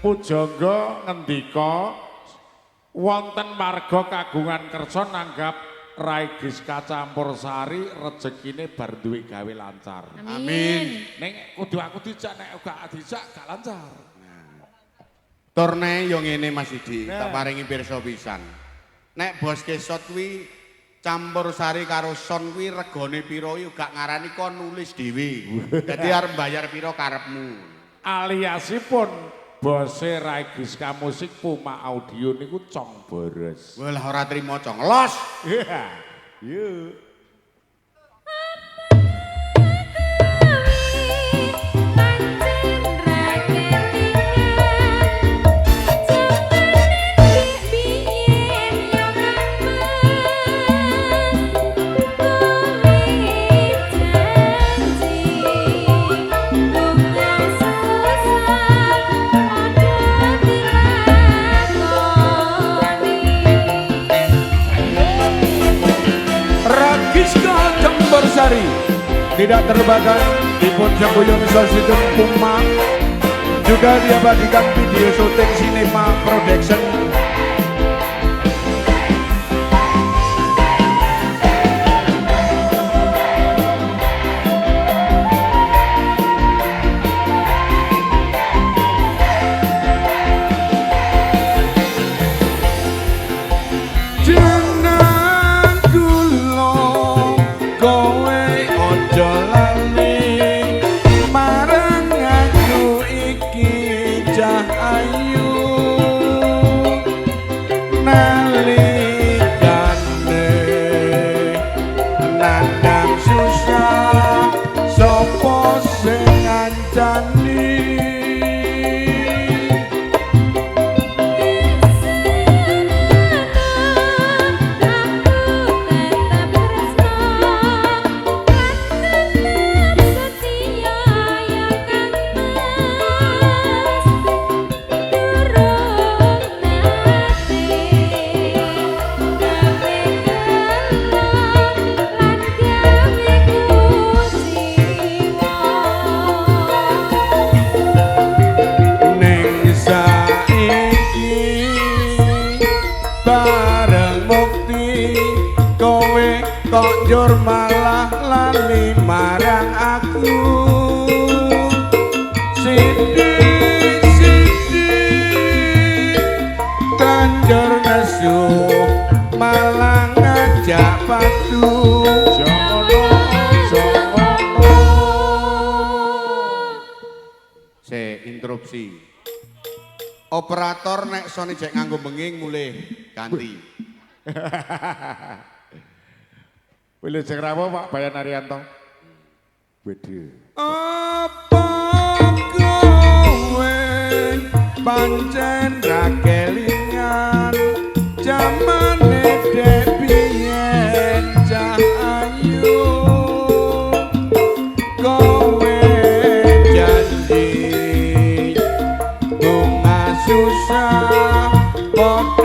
Pujangga ngendika wonten marga kagungan kersa nanggap Rai Giska Campursari rejekine bar duwe gawe lancar. Amin. Ning kudu aku dijak, nek gak dijak gak lancar. Nah. Torne yo ngene Mas Didi, tak paringi pirsa pisan. Nek bos kesot kuwi Campursari karo son kuwi regane pira yo gak ngarani kon nulis dhewe. Dadi arep bayar pira karepmu. Aliasipun bose Rai Giska Musik Puma Audio niku cong boros. Walah ora trimo cong. Los. Iya. Yuk. Tidak terbakar di puncak Buyung Sositun Puma juga diabadikan video syuting Cinema Production. Jeneng kula kowe aja lali marang aku iki cah ayu nalikane nandang susah sapa sing ngancani. Kok njur malah lali marang aku sithik sithik banjur nesu malah ngajak padu. Se interupsi. Operator nek sone jek nganggo benging mulih ganti. Wilujeng rawuh Pak Bayan Arianto. Wedhe. Apa kowe pancen ra kelingan jamane dek biyen cah ayu kowe janji bunga susah padha